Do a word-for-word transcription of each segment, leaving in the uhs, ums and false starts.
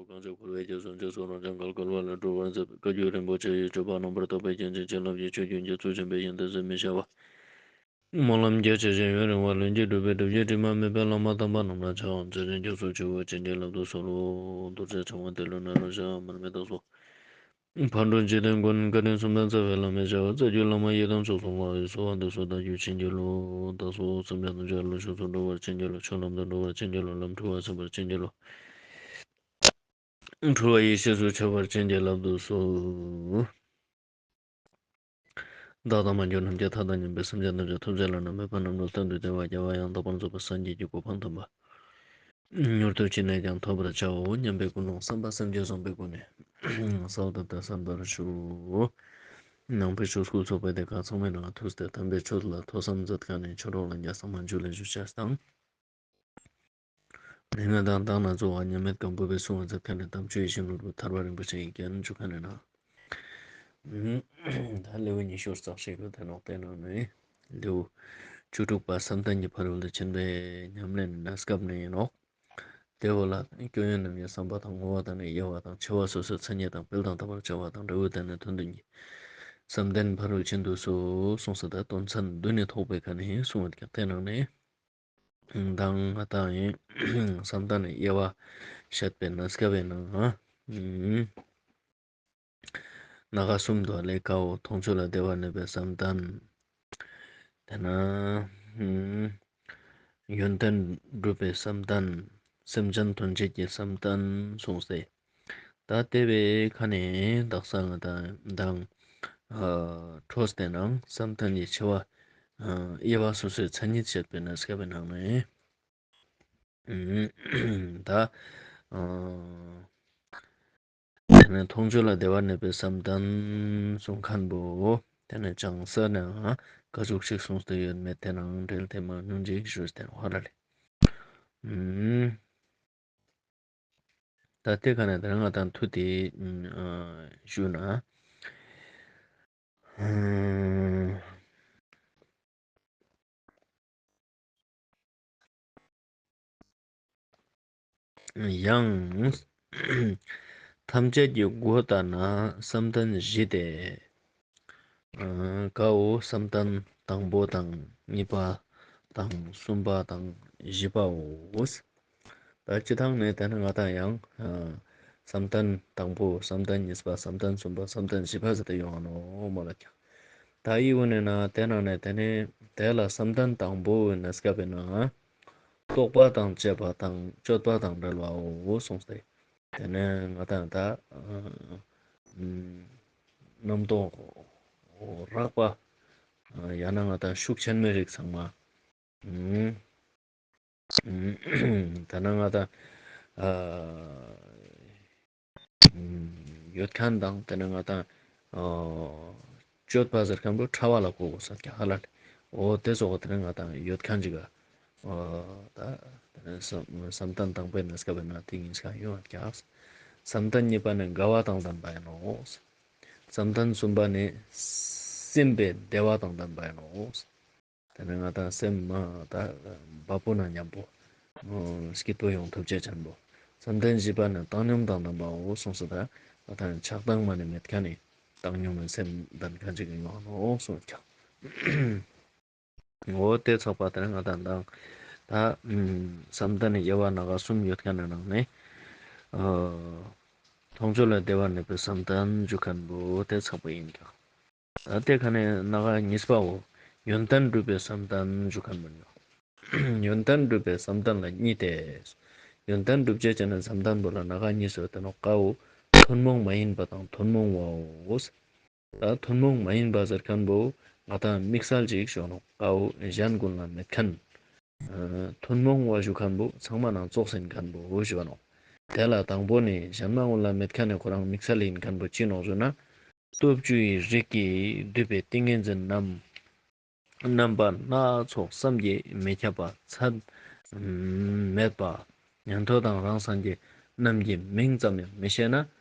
གང་ཕྱིར་འཁོར་བའི་རྒྱ་མཚོ་འཇིགས་སུ་རུང་ཞིང་གལ་གལ་བ་ལས་སྒྲོལ་བར་མཛད་པའི་བཀའ་བརྒྱུད་རིན་པོ་ཆེ་ཡི་སྤྱོད་པ་རྣམ་པར་དག་པའི་རྒྱན་ཅན་བྱིན་རླབས་ཀྱི་ཆུ་རྒྱུན་རྒྱ་མཚོ་ཆེན་པོའི་ཡོན་ཏན་ཟད་མི་ཤེས་པ། སྨོན་ལམ་རྒྱ་ཆེ་ཞིང་ཡུན་རིང་བར་ལྷུན་གྱིས་གྲུབ་པའི་སྒྲུབ་བརྒྱུད་དྲི་མ་མེད་པའི་བླ་མ་དམ་པ་རྣམས་ལ་ཕྱག་འཚལ་ཞིང་སྐྱབས་སུ་མཆིའོ། བྱིན་གྱིས་བརླབ་ཏུ་གསོལ་ལོ། རྡོ་རྗེ་འཆང་དབང་ཏེ་ལོ་ནཱ་རོ་ཞབས་མར་མི་དྭགས་སོགས། ཕག་གྲུ་འཇིག་རྟེན་མགོན་བཀའ་དྲིན་གསུམ་ལྡན་རྩ་བའི་བླ་མའི་ཞབས། རྩ་བརྒྱུད་བླ་མ་ཡི་དམ་ཚོགས་སུ་བསྔོ་བའི་གསོལ་བ་འདེབས་སོ། བདག་རྒྱུད་བྱིན་གྱིས་རློབས། བདག་སོགས་སེམས་ཅན་ཐམས་ཅད་བློ་ཆོས་སུ་འགྲོ་བར་བྱིན་གྱིས་རློབས། ཆོས་ལམ་དུ་འགྲོ་བར་བྱིན་གྱིས་རློབས། ལམ་འཁྲུལ་བ་སེལ་བར་བྱིན་གྱིས་རློབས། འཁྲུལ་བ་ཡེ་ཤེས་སུ་འཆར་བར་བྱིན་གྱིས་བརླབ་ཏུ་གསོལ། བདག་དང་མ་གྱུར་ནམ་མཁའི་མཐའ་དང་མཉམ་པའི་སེམས་ཅན་ཐམས་ཅད་ཐམས་ཅད་བླ་ན་མེད་པ་རྣམ་གྲོལ་གཏན་དུ་བདེ་བ་རྒྱལ་བ་ཡང་དག་པར་རྫོགས་པའི་སངས་རྒྱས་ཀྱི་གོ་འཕང་དམ་པ། མྱུར་དུ་ཅི་ནས་ཀྱང་ཐོབ་པར་བྱའོ་སྙམ་པའི་ཀུན་སློང་བསམ་པ་སེམས་བསྐྱེད་བཟང་པོའི་སྒོ་ནས་གསལ་དུ་བཏབ་གསན་པར་ཞུ། ནང་པའི་ཆོས་སྐུལ་ཚོགས་པའི་སྡེ་ཁག་ཚང་མའི་ནང་ཐུགས་ཏེ་དམ་པའི་ཆོས་ལ་ཐོས་བསམ་མཛད་མཁན་ནི་ཆོས་གྲོགས་ལྷན་རྒྱས་ཚང་མ་ཇུ་ལེ་ཞུ་ཆེད་དང་། ནས་ང་དང་བདག་ན་གཙོ་བོ་མཉམ་མེད་སྒམ་པོ་པའི་གསུང་བ་མཛད་མཁན་ནི་དམ་ཆོས་ཡིད་བཞིན་ནོར་བུ་ཐར་པ་རིན་པོ་ཆེ་ཡི་རྒྱན་ཞུ་མཁན་ནི་ན། ད་ལེའུ་ཉི་ཤུ་རྩ་གཅིག་གི་དེ་ནོག་དེ་ནང་ནས་ལེའུ་བཅུ་དྲུག་པ་བསམ་གཏན་གྱི་ཕ་རོལ་ཏུ་ཕྱིན་པའི་ཉམས་ལེན་གནས་སྐབས་ནས་ཡིན་ནོག་དེ་འོག་ལ་སྐྱོན་ཡོན་རྣམས་ཀྱི་བསམ་པ་དང་བསྔོ་བ་དང་ནི་དབྱེ་བ་དང་ཆེ་བ་སོ་སོའི་མཚན་ཉིད་དང་སྤེལ་དང་དམ་པར་བྱ་བ་དང་འབྲས་བུ་དེ་ནི་དོན་དུ་གཉེར། བསམ་གཏན་ཕ་རོལ་ཕྱིན་དུ་གསོལ་གསུངས་སོ། ད་དོན་ཚན་བདུན་ནས་ཐོགས་པའི་ཁ་ནས་གསུངས་པ་དེ་ནང་ནས། དང་ང་དང་ཡིན། བསམ་གཏན་ནི་དབྱེ་བ་བཤད་པའི་གནས་སྐབས་ཡིན་ན། སྣ་ཁ་གསུམ་དུ་ལས་ཀའོ། མཐོང་ཆོས་ལ་བདེ་བར་གནས་པའི་བསམ་གཏན། དེ་ན། ཡོན་ཏན་སྒྲུབ་པའི་བསམ་གཏན། སེམས་ཅན་དོན་བྱེད་ཀྱི་བསམ་གཏན་གསུངས་ཏེ། ད་དེ་བའི་ཁ་ནས་དག་ས་ང་དང་དང་། འཕྲོས་ཏེ་ནང་བསམ་གཏན་གྱི་ཆེ་བ། དབྱེ་བ་སོ་སོའི་མཚན་ཉིད་བཤད་པའི་གནས་སྐབས་པའི་ནང་ནས། ད། དེ་ནས་མཐོང་ཆོས་ལ་བདེ་བར་གནས་པའི་བསམ་གཏན་གསུང་མཁན་པོ། དེ་ནས་བྱང་ས་ནས་ག་ཟུག་ཞིག་གསུངས་ཏེ་ཡོད་མེད་དེ་ནང་འབྲེལ་ཐེངས་མང་ཉུང་ཅིག་ཞུས་ཏེ་ཧ་ལ་ལས། ད་དེ་ག་ནས་དེ་རིང་ང་དང་མཐུད་དེ་ཞུ་ན། ཡང་། ཐམས་ཅད་ཀྱི་སྒོ་ལྟར་ན་བསམ་གཏན་བཞི་སྟེ། ཀའོ་བསམ་གཏན་དང་པོ་དང་གཉིས་པ་དང་གསུམ་པ་དང་བཞི་པའོ། ད་སྤྱི་བཏང་ནས་དེ་ནི་ང་དང་ཡང་། བསམ་གཏན་དང་པོ་བསམ་གཏན་གཉིས་པ་བསམ་གཏན་གསུམ་པ་བསམ་གཏན་བཞི་པ་ཟེར་ཏེ་ཡོང་ང་ནོ་མོ་ལ་ཀྱང་། ད་ཡི་བོ་ནས་ན་དེ་ནང་ནས་དེ་ནས་དེ་ལ་བསམ་གཏན་དང་པོ་བོ་ནས་སྐབས་པའི་ནང་། རྟོག་པ་དང་བཅས་པ་དང་དཔྱོད་པ་དང་བྲལ་བའོ་གསུངས་ཏེ། དེ་ནས་ང་དང་ད། རྣམ་རྟོག་རགས་པ། ཡང་ན་ང་དང་ཤུགས་ཆེན་མོའི་རིགས་ཚང་མ། ད་ནང་ང་དང་། ཡོད་མཁན་དང་དེ་ནས་ང་དང་། སྤྱོད་པ་ཟེར་མཁན་པོ་ཕྲ་བ་ལ་གོ་དགོས་ས་ཀྱང་ཧ་ལ་ལས། འོ་དེ་སོགས་དེ་ནས་ང་དང་ཡོད་མཁན་ཅིག་ག་ད་དེ་ནས་བསམ་གཏན་དང་པོའི་གནས་སྐབས་ན་དེ་ཡིན་ས་ཡོད་ཀྱང་། བསམ་གཏན་གཉིས་པ་ནི་དགའ་བ་དང་ལྡན་པ་ཡིན་ནོ། བསམ་གཏན་གསུམ་པ་ནི་སེམས་པའི་བདེ་བ་དང་ལྡན་པ་ཡིན་ནོ། དེ་ནས་ང་དང་སེམས་མ་ད་བ་སྤུ་ན་མཉམ་པོ། སྐྱིད་པོ་ཡོང་ཐུབ་ཅེས་ཆེན་པོ། བསམ་གཏན་བཞི་པ་ནི་བཏང་སྙོམས་དང་ལྡན་པའོ་གསུངས་སོ། ད་ང་དང་ཆགས་སྡང་མ་ནི་མེད་མཁན་ནི་བཏང་སྙོམས་སེམས་ལྡན་མཁན་ཅིག་ཡོང་ནོ་གསུངས་ཀྱང་། འོ་དེ་ཚོགས་པ་དེ་ནས་ང་དང་དང་། ད་བསམ་གཏན་ནི་དབྱེ་བ་སྣ་ཁ་གསུམ་ཡོད་མཁན་ནི་ནང་ནས། མཐོང་ཆོས་ལ་བདེ་བར་གནས་པའི་བསམ་གཏན་ཞུ་མཁན་པོ་དེ་ཚོགས་པ་ཡིན་ཀྱང་། ད་དེ་ཁ་ནས་སྣ་ཁ་གཉིས་པའོ། ཡོན་ཏན་སྒྲུབ་པའི་བསམ་གཏན་ཞུ་མཁན་པོ་ཡིན། ཡོན་ཏན་སྒྲུབ་པའི་བསམ་གཏན་ལ་གཉིས་ཏེ། ཡོན་ཏན་སྒྲུབ་བྱེད་ཅེས་ནི་བསམ་གཏན་པོ་ལ་སྣ་ཁ་གཉིས་སུ་ཡོད་དེ་ནོ། ཀའོ། ཐུན་མོང་མ་ཡིན་པ་དང་ཐུན་མོང་བའོ། ད་ཐུན་མོང་མ་ཡིན་པ་ཟེར་མཁན་པོ་ང་དང་དམིགས་བསལ་ཅིག་ཞོག་ནོ། ཀའོ་གཞན་ཀུན་ལ་མེད་མཁན། ཐུན་མོང་བ་ཞུ་མཁན་པོ་ཚང་མ་ནང་ཙོགས་ཟིན་མཁན་པོ་ཞུ་བ་ནོ། དེ་ལ་དང་པོ་ནི་གཞན་མ་ཀུན་ལ་མེད་མཁན་ནི་ཁོ་རང་དམིགས་བསལ་ཡིན་མཁན་པོ་ཅི་ནོ་ཞུ་ན། སྟོབས་བཅུ་ཡི་རིགས་ཀྱིས་བསྡུས་པའི་ཏིང་ངེ་འཛིན་རྣམས། རྣམ་པ་སྣ་ཚོགས་བསམ་གྱིས་མི་ཁྱབ་པ་ཚད་མེད་པ། ཉན་ཐོས་དང་རང་སངས་རྒྱས་རྣམས་ཀྱི་མིང་ཙམ་ཡང་མི་ཤེས་ན་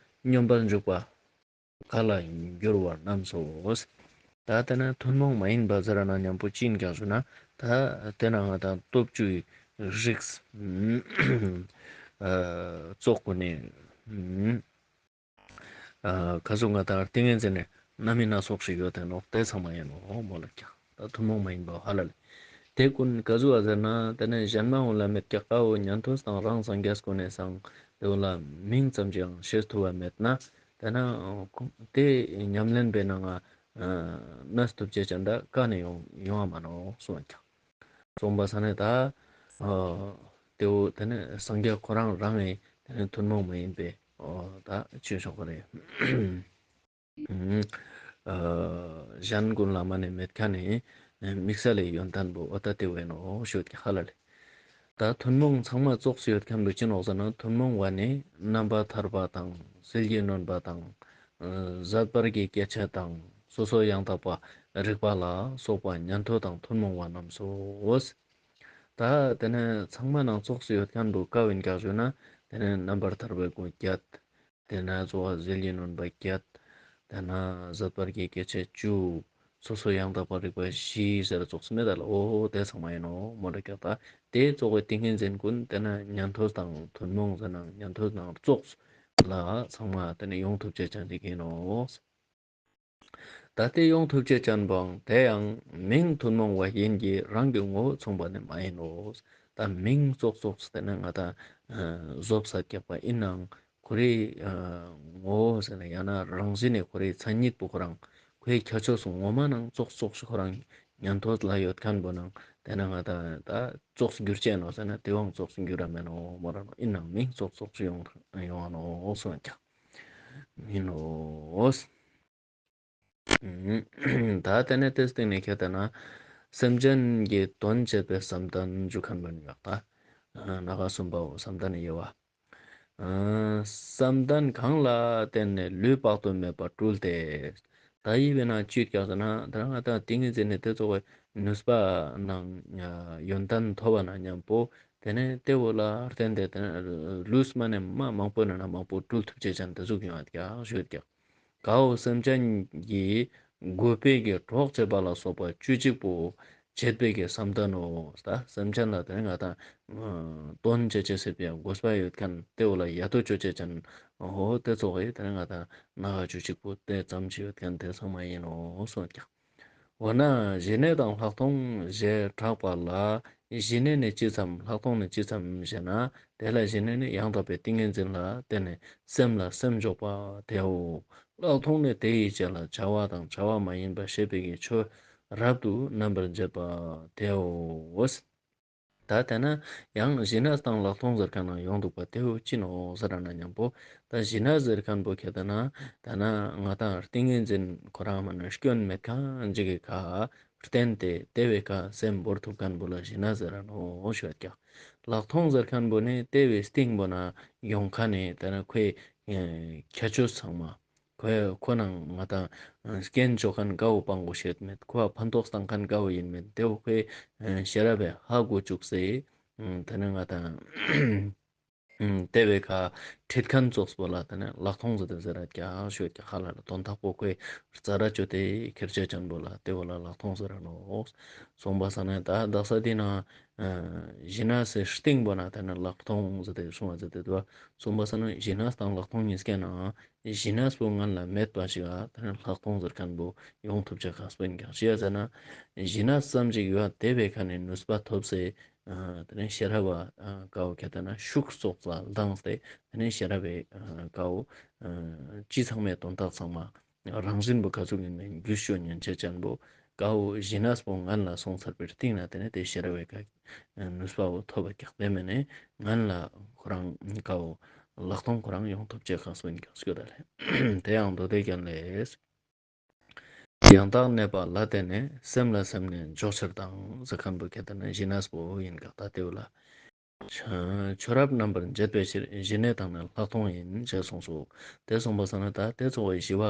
སྙོམས་པར་འཇུག་པ་ག་ལ་འགྱུར་བར་རྣམས་སོ། ད་དེ་ནས་ཐུན་མོང་མ་ཡིན་པ་ཟེར་ན་མཉམ་པོ་ཅི་ཡིན་ཀྱང་ཞུ་ན། ད་དེ་ན་ང་དང་སྟོབས་བཅུའི་རིགས་ཙོགས་ཀུན་ནི་ ཨུམ། ཨ། ག་ཟུག་ང་དང་ཏིང་ངེ་འཛིན་ནི་རྣམ་སྨིན་སྣ་ཚོགས་ཤིག་ཡོད་དེ་ནོག། དེ་ཚང་མ་ཡིན་ནོག་མོ་ལ་ཀྱང་། ད་ཐུན་མོང་མ་ཡིན་པ་ཧ་ལ་ལས། དེ་ཀུན་ག་ཟུག་ཨ་ཟེར་ན། དེ་ནི་གཞན་མ་འོང་ལ་མེད་ཀྱག། ཀ་བོ་ཉན་ཐོས་དང་རང་སངས་རྒྱས་ཀུན་ནས་སང་། དེ་བོ་ལ་མིང་ཙམ་ཅིག་ཡང་ཤེས་ཐུབ་པ་མེད་ན། དེ་ན་དེ་ཉམས་ལེན་པའི་ནང་ང་གནས་ཐུབ་ཅེས་ཅན་ད་ཀ་ནས་ཡོང་ཡོང་བ་མ་ནོག་གསུངས་ཀྱང་། གསུངས་པ་ས་ནས་ད། ཨ། དེ་བོ་དེ་ནི་སངས་རྒྱས་ཁོ་རང་རང་ངི་དེ་ནི་ཐུན་མོང་མ་ཡིན་པའི། ཨོ། ད་ཆོས་ཕྱོགས་ཀ་རེད། ཨ། གཞན་ཀུན་ལ་མ་ནས་མེད་ཁ་ནས་དམིགས་བསལ་ལས་ཡོན་ཏན་པོ་ཨོ་ད་དེ་བས་ནོ་ཤོད་ཀྱི་ཧ་ལ་ལས། ད་ཐུན་མོང་ཚང་མ་ཙོགས་སུ་ཡོད་མཁན་པོ་ཅི་ནོག་ཟེར་ན། ཐུན་མོང་བ་ནི་རྣམ་པར་ཐར་པ་དང་ཟིལ་གྱིས་གནོན་པ་དང་། ཨ། ཟད་པར་གྱི་སྐྱེ་མཆེད་དང་སོ་སོ་ཡང་དག་པ་རིག་པ་ལ་སོགས་པ་ཉན་ཐོས་དང་ཐུན་མོང་བ་རྣམས་སོ། ད་དེ་ནས་ཚང་མ་ནང་ཙོགས་སུ་ཡོད་མཁན་པོ་ཀ་བོ་ཡིན་ཀྱག་ཞུ་ན། དེ་ནས་རྣམ་པར་ཐར་པའི་སྒོ་བརྒྱད། དེ་ནས་གཙོ་བོ་ཟིལ་གྱིས་གནོན་པ་བརྒྱད། དེ་ནས་ཟད་པར་གྱི་སྐྱེ་མཆེད་བཅུ། སོ་སོ་ཡང་དག་པར་རིག་པ་བཞི་ཟེར་ཙོགས་སུ་མེད་ད་ལ། ཨོ་དེ་ཚང་མ་ཡིན་ནོ་མོ་ལ་ཀྱག། ད་དེ་གཙོ་བོ་ཏིང་ངེ་འཛིན་ཀུན་དེ་ནས་ཉན་ཐོས་དང་ཐུན་མོང་ཟེར་ན་ཉན་ཐོས་ནང་ཙོགས་ལ་ཚང་མ་དེ་ནས་ཡོང་ཐུབ་ཅེས་ཅན་ཅིག་ཡིན་ནོ། ད་དེ་ཡོང་ཐུབ་ཅེས་ཅན་པོའང་དེ་ཡང་མིང་ཐུན་མོང་བ་ཡིན་གྱི་རང་གི་ངོ་བོ་མཚུངས་པ་ནི་མ་ཡིན་ནོ། ད་མིང་ཙོགས་ཙོགས་དེ་ནི་ང་དང་བཟོ་བསགས་རྒྱག་པ་ཡིན་ནའང་ཁོ་རའི་ངོ་བོ་ཟེར་ན་ཡང་ན་རང་བཞིན་ནས་ཁོ་རའི་མཚན་ཉིད་པོ་ཁོ་རང་ཁོའི་ཁྱད་ཆོས་སུ་ངོ་མ་ནང་ཙོགས་ཙོགས་ཤིག་ཁོ་རང་ཉན་ཐོས་ལ་ཡོད་མཁན་པོ་ནང་དེ་ནི་ང་དང་ད་ཙོགས་འགྱུར་ཅེས་ནོ་ཟེར་ན་དེ་བའང་ཙོགས་འགྱུར་ར་མེད་ནོ་མོ་ར་ནོ། ཡིན་ནའང་མིང་ཙོགས་ཙོགས་ཡོང་ཡོང་ནོ་གསུངས་ཀྱང་མིན་ནོ། ད་དེ་ནས་དེའི་སྟེང་ནས་ཁྱེད་ལྟ་ན། སེམས་ཅན་གྱི་དོན་བྱེད་པའི་བསམ་གཏན་ཞུ་མཁན་པོ་ནི་ཡོད་ད། སྣ་ཁ་གསུམ་པའོ། བསམ་གཏན་དབྱེ་བ། བསམ་གཏན་གང་ལ་བརྟེན་ནས་ལུས་དཔག་ཏུ་མེད་པ་སྤྲུལ་ཏེ། ད་ཡིན་པས་ན་ཅི་ཡོད་ཀྱག་ཟེར་ན། ད་ང་དང་ཏིང་ངེ་འཛིན་ནི་དེ་ཚོ་གི་ནུས་པ་ནང་ཡོན་ཏན་ཐོབ་པ་ན་མཉམ་པོ། དེ་ནས་དེ་བོ་ལ་བརྟེན་ཏེ་དེ་ནས་ལུས་མ་ནས་མ་མང་པོ་ན་ན་མང་པོ་སྤྲུལ་ཐུབ་ཅེས་ཅན་དེ་ཟུག་ཡོང་ཡོད་ཀྱག་ཞུ་ཡོད་ཀྱག། ཀའོ་སེམས་ཅན་གྱི་དགོས་པའི་གི་གྲོགས་བྱེད་པ་ལ་སོགས་པ་བཅུ་གཅིག་པོ་བྱེད་པའི་གི་བསམ་གཏན་ནོ། ད་སེམས་ཅན་ལ་དེ་ང་དང་དོན་བྱེད་ཅེས་ཟེར་བའི་དགོས་པ་ཡོད་མཁན་དེ་བོ་ལ་ཡ་ཏོ་ཅོ་ཅེས་ཅན། འོ་དེ་ཚོ་གི་དེ་ང་དང་སྣ་ཁ་བཅུ་གཅིག་པོ་དེ་ཙམ་ཅིག་ཡོད་མཁན་དེ་ཚང་མ་ཡིན་ནོ་གསུངས་ཀྱང་། འོ་ན་ཞི་གནས་དང་ལྷག་མཐོང་ཞེས་གྲགས་པ་ལ། ཞི་གནས་ནི་ཅི་ཙམ་ལྷག་མཐོང་ནི་ཅི་ཙམ་ཞེ་ན། དེ་ལ་ཞི་གནས་ནི་ཡང་དག་པའི་ཏིང་ངེ་འཛིན་ལ་བརྟེན་ནས་སེམས་ལ་སེམས་འཇོག་པ་དེའོ། ལྷག་མཐོང་ནི་དེ་ཡི་རྗེས་ལ་བྱ་བ་དང་བྱ་བ་མ་ཡིན་པ་ཤེས་པའི་གི་ཆོས་རབ་ཏུ་རྣམ་པར་འབྱེད་པ་དེའོ། ད་དེ་ན་ཡང་ཞི་གནས་དང་ལྷག་མཐོང་ཟེར་མཁན་ནང་ཡོང་འདུག་པ་དེའོ་ཅི་ནོ་ཟེར་ན་མཉམ་པོ། ད་ཞི་གནས་ཟེར་མཁན་པོ་ཁྱེད་ལྟ་ན་ད་ན་ང་དང་ཏིང་ངེ་འཛིན་ཁོ་རང་མ་ན་སྐྱོན་མེད་མཁན་ཅིག་གི་ཁ་བརྟེན་ཏེ་དེ་བའི་ཁ་སེམས་བོར་ཐུབ་མཁན་པོ་ལ་ཞི་གནས་ཟེར་ར་ནོ་ཞུ་ཡོད་ཀྱག། ལྷག་མཐོང་ཟེར་མཁན་པོ་ནི་དེ་བའི་སྟེང་པོ་ན་ཡོང་མཁན་ནི་དེ་ན་ཁོའི་ཁྱད་ཆོས་ཚང་མ། ཁོའི་ཁོ་ནང་ང་དང་རྐྱེན་ཆོག་མཁན་དགའ་བོ་སྤང་དགོས་ཤེས་མེད། ཁོ་ཕན་ཐོགས་བཏང་མཁན་དགའ་བོ་ཡིན་མེད་དེ་བོ་ཁོའི་ཤེས་རབ་བས་ཧ་གོ་བཅུག་སེ། དེ་ནི་ང་དང་དེ་བའི་ཁ་ཁྲིད་མཁན་ཙོགས་པོ་ལ་དེ་ནི་ལྷག་མཐོང་ཟེར་ཏེ་ཟེར་ར་ཀྱག་ཞུ་ཀྱག་ཧ་ལ་ལ་དོན་དག་པོ་ཁོའི་རྩ་ར་ཅོ་དེ་ཁེར་ཆོས་ཅན་པོ་ལ་དེ་བོ་ལ་ལྷག་མཐོང་ཟེར་ར་ནོ། གསུངས་པ་ས་ནས་ད་དག་ས་དེ་ན་ཞི་གནས་སི་སྟེང་པོ་ན་དེ་ནི་ལྷག་མཐོང་ཟེར་ཏེ་གསུངས་པ་ཟེར་ཏེ་འདུག། གསུངས་པ་ས་ནས་ཞི་གནས་དང་ལྷག་མཐོང་གཉིས་ཀའི་ནང་ཞི་གནས་པོ་ངན་ལ་མེད་པ་ཞིག་ཨ་དེ་ནི་ལྷག་མཐོང་ཟེར་མཁན་པོ་ཡོང་ཐུབ་ཅེས་ཁག་པོ་ཡིན་ཀྱང་ཅི་ཡ་ཟེར་ན། ཞི་གནས་ཙམ་ཞིག་ཡོད་དེ་བའི་ཁ་ནས་ནུས་པ་ཐོབ་སེ། དེ་ནས་ཤེས་རབ་བ་ཀའོ་ཁྱེད་ལྟ་ན་ཤུགས་སོགས་ལ་ལྡངས་ཏེ་དེ་ནས་ཤེས་རབ་བའི་ཀའོ་ཅི་ཚང་མའི་དོན་དག་ཚང་མ་རང་བཞིན་པོ་ག་ཚོད་ཡིན་མིན་རྒྱུས་ཤོད་ཉན་ཆེ་ཅན་པོ་ཀའོ་ཞི་གནས་པོ་ངན་ལ་སོང་ཚར་བའི་སྟེང་ན་དེ་ནས་དེ་ཤེས་རབ་བའི་ཀ་ནུས་པ་བོ་ཐོབ་པ་ཀྱག་དེ་མིན་ནས་ངན་ལ་ཁོ་རང་ཀའོ་ལྷག་མཐོང་ཁོ་རང་ཡོང་ཐུབ་ཅེས་ཁག་པོ་ཡིན་ཀྱག་ཞུ་ད་ལེ། དེ་ཡང་མདོ་སྡེ་རྒྱན་ལས། ཡང་དག་གནས་པ་ལ་བརྟེན་ནས་སེམས་ལ་སེམས་ནས་འཇོག་ཕྱིར་དང་ཟེར་མཁན་པོ་ཁྱེད་ལྟ་ན་ཞི་གནས་པོ་ཡིན་ཀྱག་ད་དེ་བོ་ལ། ཆོས་རབ་རྣམ་པར་འབྱེད་པའི་ཕྱིར་ཞི་གནས་དང་ནི་ལྷག་མཐོང་ཡིན་ཞེས་གསུངས་སོ། དེ་གསུངས་པ་ས་ན་ད་དེ་ཚོ་བའི་ཞི་བ་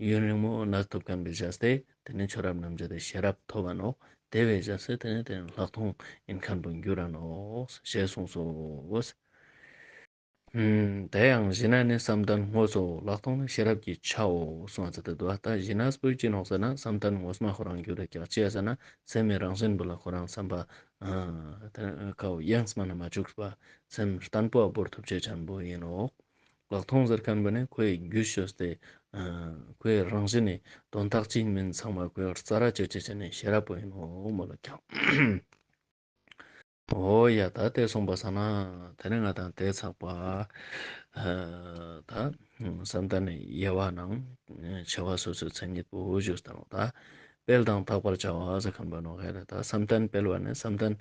ཡུན་རིང་མོ་གནས་ཐུབ་མཁན་པའི་བྱས་ཏེ་དེ་ནི་ཆོས་རབ་རྣམ་འབྱེད་དེ་ཤེས་རབ་ཐོབ་པ་ནོ། དེ་བའི་བྱས་ཏེ་དེ་ནི་དེ་ནི་ལྷག་མཐོང་ཡིན་མཁན་པོ་འགྱུར་ར་ནོ་ཞེས་གསུངས་སོ། དེ་ཡང་ཞི་གནས་ནི་བསམ་གཏན་དངོས་སོ། ལྷག་མཐོང་ནི་ཤེས་རབ་ཀྱི་ཆའོ་གསུངས་ཚུལ་དུ་འདུག། ད་ཞི་གནས་པོ་ཅི་ནོག་ཟེར་ན་བསམ་གཏན་དངོས་མ་ཁོ་རང་རྒྱུད་དུ་ཀྱག་ཅི་ཡ་ཟེར་ན་སེམས་མི་རང་བཞིན་པོ་ལ་ཁོ་རང་བསམ་པ་ཀའོ་ཡེངས་མ་ན་མ་བཅུག་པ་སེམས་བརྟན་པོ་བོར་ཐུབ་ཅེས་ཅན་པོ་ཡིན་ནོག། ལག་མཐོང་ཟེར་མཁན་པོ་ནི་ཁོའི་རྒྱུ་ཤོས་ཏེ། ཨ། ཁོའི་རང་བཞིན་ནི་དོན་དག་ཅི་ཡིན་མིན་ཚང་མ་ཁོའི་རྩ་ར་གཅོད་བྱེད་བྱས་ནས་ཤེས་རབ་པོ་ཡིན་ནོ་མོ་ལ་ཀྱང་། འོ་ཡ། ད་དེ་སོང་པ་སང་ན་དེ་ནས་ང་དང་དེ་ཚགས་པ། ཨ། ད་བསམ་གཏན་ནི་དབྱེ་བ་ནང་ཆེ་བ་སོ་སོའི་མཚན་ཉིད་པོ་ཞུས་ཏེ་ནོ། ད་སྤེལ་དང་དག་པར་བྱ་བ་ཟེར་མཁན་པོ་ནོ་ཧེ་རེད། ད་བསམ་གཏན་སྤེལ་བ་ནི་བསམ་གཏན།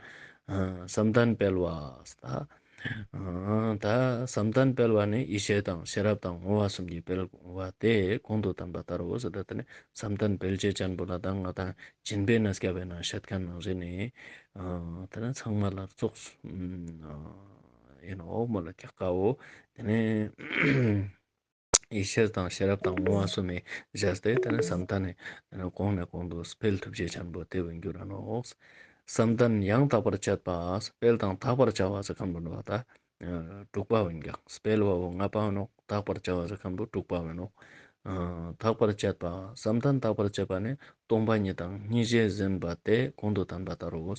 ཨ། བསམ་གཏན་སྤེལ་བ། ད། ཨ། ད་བསམ་གཏན་སྤེལ་བ་ནི་ཡེ་ཤེས་དང་ཤེས་རབ་དང་བསྔོ་བ་གསུམ་གྱིས་སྤེལ་བ་སྟེ་གོང་དུ་བསྟན་པ་ལྟར་རོ་ཟེར། ད་དེ་ནི་བསམ་གཏན་སྤེལ་བྱེད་ཅན་པོ་ལ་ད་ང་དང་སྦྱིན་པའི་གནས་སྐབས་ཡིན་ན་བཤད་མཁན་ནང་བཞིན་ནི། ཨ། དེ་ནི་ཚང་མ་ལ་ཙོགས། ཨ། ཡིན་ནོ་མོ་ལ་ཀྱག་ཀའོ། དེ་ནི་ཡེ་ཤེས་དང་ཤེས་རབ་དང་བསྔོ་བ་གསུམ་ནི་བཞག་སྟེ་དེ་ནི་བསམ་གཏན་ནི་དེ་ནི་གོང་ནས་གོང་དུ་སྤེལ་ཐུབ་བྱེད་ཅན་པོ་དེ་བོ་འགྱུར་ར་ནོ། བསམ་གཏན་ཡང་དག་པར་བྱེད་པ། སྤེལ་དང་དག་པར་བྱ་བ་ཟེར་མཁན་པོ་ནོ་ད། ཨ། དྲུག་པ་བོ་ཡིན་ཀྱང་སྤེལ་བའོ་ལྔ་པ་ནོ། དག་པར་བྱ་བ་ཟེར་མཁན་པོ་དྲུག་པ་བོ་ནོ། ཨ། དག་པར་བྱེད་པ། བསམ་གཏན་དག་པར་བྱེད་པ་ནི་སྟོང་པ་ཉིད་དང་སྙིང་རྗེ་ཟིན་པ་སྟེ་གོང་དུ་བསྟན་པ་ལྟར་རོ། ད་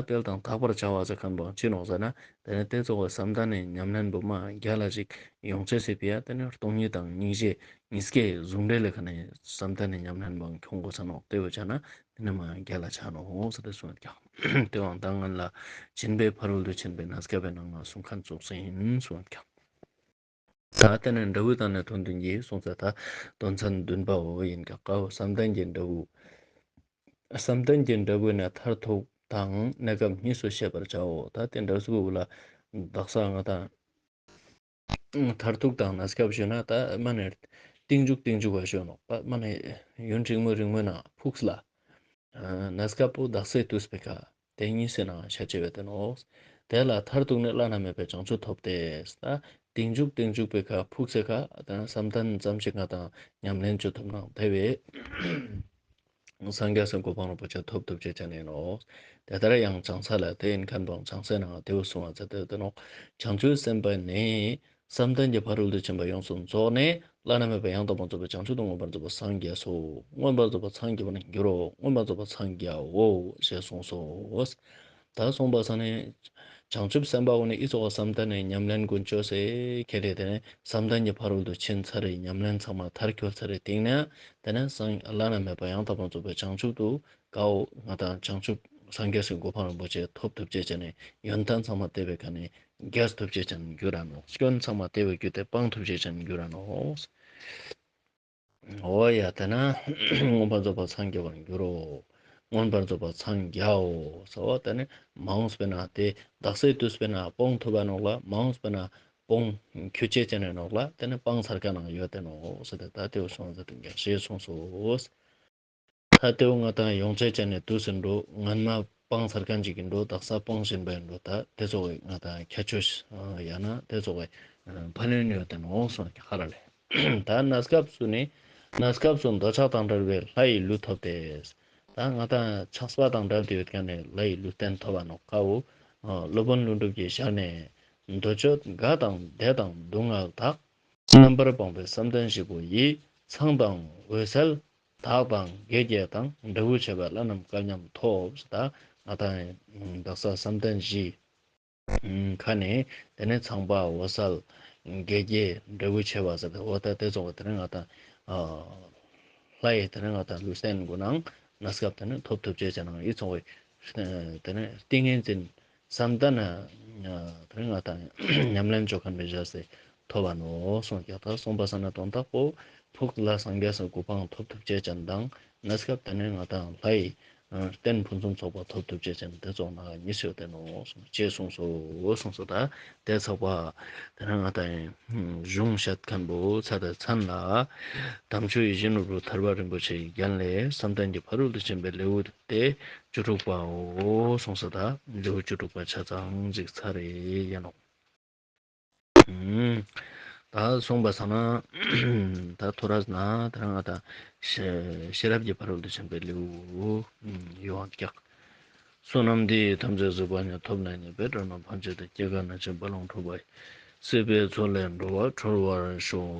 སྤེལ་དང་དག་པར་བྱ་བ་ཟེར་མཁན་པོ་ཅི་ནོ་ཟེར་ན། དེ་ནི་དེ་ཚོ་གི་བསམ་གཏན་ནི་ཉམས་ལེན་པོ་མ་རྒྱལ་ལ་ཞིག་ཡོང་ཆེད་སྲིད་པའི་ཡ། དེ་ནི་སྟོང་ཉིད་དང་སྙིང་རྗེ་གཉིས་ཀའི་ཟུང་འབྲེལ་ལས་ཁ་ནས་བསམ་གཏན་ནི་ཉམས་ལེན་པོ་ཁྱོང་དགོས་ས་ནོ། དེ་བོ་བྱ་ན་དེ་ནི་མ་རྒྱལ་ལ་ཆ་ནོ་ཟེར་ཏེ་གསུངས་ཀྱང་། དེ་བང་ད་ང་ལ་སྦྱིན་པའི་ཕ་རོལ་ཏུ་ཕྱིན་པའི་གནས་སྐབས་པའི་ནང་ང་གསུང་མཁན་ཙོགས་ཡིན་གསུངས་ཀྱང་། ད་དེ་ནས་འབྲས་བུ་དང་ནི་དོན་བདུན་གྱི་གསུངས་ཚེ་ད་དོན་ཚན་བདུན་པའོ་ཡིན་ཀྱང་ཀའོ། བསམ་གཏན་གྱི་འབྲས་བུ། བསམ་གཏན་གྱི་འབྲས་བུ་ནི་མཐར་ཐུག་དང་གནས་སྐབས་གཉིས་སུ་ཤེས་པར་བྱའོ། ད་དེ་འབྲས་བུ་ལ་དག་ས་ང་དང་མཐར་ཐུག་དང་གནས་སྐབས་ཞུ་ན་ད་མ་ནས་གཏིང་འཇུག་གཏིང་འཇུག་པ་ཞུ་ནོ། མ་ནས་ཡུན་རིང་མོ་རིང་མོ་ན་ཕུགས་ལ། ཨ། གནས་སྐབས་པོ་དག་སའི་དུས་པའི་ཁ་དེ་གཉིས་སུ་ན་ཤ་ཆེ་བས་དེ་ནོ། དེ་ལ་མཐར་ཐུག་ནི་བླ་ན་མེད་པའི་བྱང་ཆུབ་ཐོབ་སྟེ། ད་གཏིང་འཇུག་གཏིང་འཇུག་པའི་ཁ་ཕུགས་སའི་ཁ་ད་བསམ་གཏན་ཙམ་ཞིག་ང་དང་ཉམས་ལེན་བྱེད་ཐུབ་ན་དེ་བས་སངས་རྒྱས་སི་གོ་འཕང་རིན་པོ་ཆེ་ཐོབ་ཐུབ་ཅེས་ཅན་ཡིན་ནོ། དེ་ལྟར་ཡང་བྱང་ས་ལ་དེ་ཡིན་མཁན་པོ་བྱང་སའི་ནང་དེ་བས་གསུང་བ་ཚེ་དེ་དེ་ནོ། བྱང་ཆུབ་སེམས་དཔའ་ནི། བསམ་གཏན་གྱི་ཕ་རོལ་ཏུ་ཕྱིན་པ་ཡོངས་སུ་རྫོགས་ནས་བླ་ན་མེད་པ་ཡང་དག་པར་རྫོགས་པའི་བྱང་ཆུབ་ཏུ་མངོན་པར་རྫོགས་པར་སངས་རྒྱས་སོ། མངོན་པར་རྫོགས་པར་སངས་རྒྱས་པར་འགྱུར་རོ། མངོན་པར་རྫོགས་པར་སངས་རྒྱའོ་ཞེས་གསུངས་སོ། ད་གསུངས་པ་ས་ནས་བྱང་ཆུབ་སེམས་དཔའ་བོ་ནི་ཨི་ཙོགས་བསམ་གཏན་ནས་ཉམས་ལེན་ཀུན་སྤྱོད་སེ་ཁྱེད་རེ་དེ་ནས་བསམ་གཏན་གྱི་ཕ་རོལ་ཏུ་ཕྱིན་ཚར་རེ་ཉམས་ལེན་ཚང་མ་མཐར་འཁྱོལ་ཚར་རེ་སྟེང་ནས་དེ་ནས་སངས་བླ་ན་མེད་པ་ཡང་དག་པར་རྫོགས་པའི་བྱང་ཆུབ་ཏུ་ཀའོ་ང་དང་བྱང་ཆུབ་སངས་རྒྱས་སི་གོ་འཕང་རིན་པོ་ཆེ་ཐོབ་ཐུབ་ཅེས་བྱས་ནས་ཡོན་ཏན་ཚང་མ་དེ་བས་ག་ནས་རྒྱས་ཐུབ་ཅེས་ཅན་འགྱུར་ར་ནོ། སྐྱོན་ཚང་མ་དེ་བས་བརྒྱུད་དེ་སྤང་ཐུབ་ཅེས་ཅན་འགྱུར་ར་ནོ། འོ་ཡ། དེ་ན་མངོན་པར་རྫོགས་པར་སངས་རྒྱས་པར་འགྱུར་རོ། མངོན་པར་རྫོགས་པར་སངས་རྒྱའོ་ཟེར་བ་དེ་ནི་མ་འོངས་པའི་ན་དེ་དག་སའི་དུས་པའི་ན་སྤོང་ཐུབ་པ་ནོག་ལ། མ་འོངས་པའི་ན་སྤོང་འཁྱུད་ཅེས་ཅན་ནོག་ལ། དེ་ནི་སྤང་ཚར་ཁ་ནང་ཡོད་དེ་ནོ་ཟེར་ཏེ་ད་དེ་བས་གསུངས་ཟེར་ཏེ་རྒྱས་ཞེས་གསུངས་སོ། ད་དེ་བོ་ང་དང་ཡོངས་ཆད་ཅན་ནས་དུས་སུ་འགྲོ་སྔན་མ་སྤང་ཚར་མཁན་ཅིག་གི་འགྲོ་དག་ས་སྤོང་བཞིན་པའི་འགྲོ་ད་དེ་ཚོ་བའི་ང་དང་ཁྱད་ཆོས་ཡང་ན་དེ་ཚོ་བའི་ཕན་ཡོན་ཡོད་དེ་ནོ་གསུངས་ཀྱི་ཧ་ར་ལས། ད་གནས་སྐབས་སུ་ནི་གནས་སྐབས་སུ་འདོད་ཆགས་དང་བྲལ་བའི་ལྷ་ཡི་ལུས་ཐོབ་སྟེ། ད་ང་དང་ཆགས་པ་དང་བྲལ་ཏེ་ཡོད་མཁན་ནི་ལྷ་ཡི་ལུས་རྟེན་ཐོབ་པ་ནོ་ཀའོ། སློབ་དཔོན་ཀླུ་སྒྲུབ་ཀྱི་ཞལ་ནས་འདོད་སྤྱོད་དགའ་དང་བདེ་དང་སྡུག་བསྔལ་དག་རྣམ་པར་སྤངས་པའི་བསམ་གཏན་བཞི་པོ་ཡིས་མཚང་དང་འོད་གསལ་དག་དང་དགེ་རྒྱས་དང་འབྲས་བུ་ཆེ་བ་བླ་རྣམས་སྐལ་མཉམ་ཐོབ། ད་ང་དང་དག་ས་བསམ་གཏན་བཞི་ཁ་ནས་དེ་ནས་ཚངས་པ་འོད་གསལ་དགེ་རྒྱས་འབྲས་བུ་ཆེ་བ་ཟེར་ཏེ་འོ་ད་དེ་ཚོ་ག་དེ་ནས་ང་དང་ལྷ་ཡི་དེ་ནས་ང་དང་ལུས་རྟེན་གུ་ནང་གནས་སྐབས་དེ་ནས་ཐོབ་ཐུབ་ཅེས་བྱས་ནང་ཨི་ཚོ་བའི་དེ་ནས་ཏིང་ངེ་འཛིན་བསམ་གཏན་ན་དེ་ནས་ང་དང་ཉམས་ལེན་བཅོ་མཁན་པའི་བཞག་སེ་ཐོབ་པ་ནོ་གསུངས་ཀྱང་ད་གསུངས་པ་ས་ན་དོན་དག་པོ་ཕུགས་ལ་སངས་རྒྱས་སུ་གོ་འཕང་ཐོབ་ཐུབ་ཅེས་ཅན་དང་གནས་སྐབས་དེ་ནས་ང་དང་ལྷ་ཡི་རྟེན་ཕུན་སུམ་ཚོགས་པ་ཐོབ་ཐུབ་ཅེས་ཅན་དེ་ཚོགས་ན་གཉིས་ཡོད་དེ་ནོ་གསུངས་ཅེས་གསུངས་སོ་གསུངས་སོ། ད་དེ་ཚོགས་པ་དེ་ནས་ང་དང་གཞུང་བཤད་མཁན་པོ་ཚ་དེ་ཚན་ལ་དམ་ཆོས་ཡིད་བཞིན་ནོར་བུ་ཐར་པ་རིན་པོ་ཆེའི་རྒྱན་ལས་བསམ་གཏན་གྱི་ཕ་རོལ་ཏུ་ཕྱིན་པའི་ལེའུ་སྟེ་བཅུ་དྲུག་པའོ་གསུངས་སོ། ད་ལེའུ་བཅུ་དྲུག་པ་ཆ་ཚང་ཅིག་ཚར་རེ་ཡིན་ནོ། ད་གསུངས་པ་ས་ན་ད་ཐོ་རས་ན་ད་ང་ད་ཤེས་རབ་ཀྱི་ཕ་རོལ་ཏུ་ཕྱིན་པའི་ལེའུ་ཡོང་ཀྱག་བསོད་ནམས་འདི་ཡིས་ཐམས་ཅད་གཟིགས་པ་ཉིད། ཐོབ་ནས་ཉེས་པའི་དགྲ་རྣམས་ཕམ་བྱས་ཏེ། སྐྱེ་རྒ་ན་འཆིའི་རྦ་ཀློང་འཁྲུགས་པ་ཡི། སྲིད་པའི་མཚོ་ལས་འགྲོ་བ་སྒྲོལ་བར་ཤོག།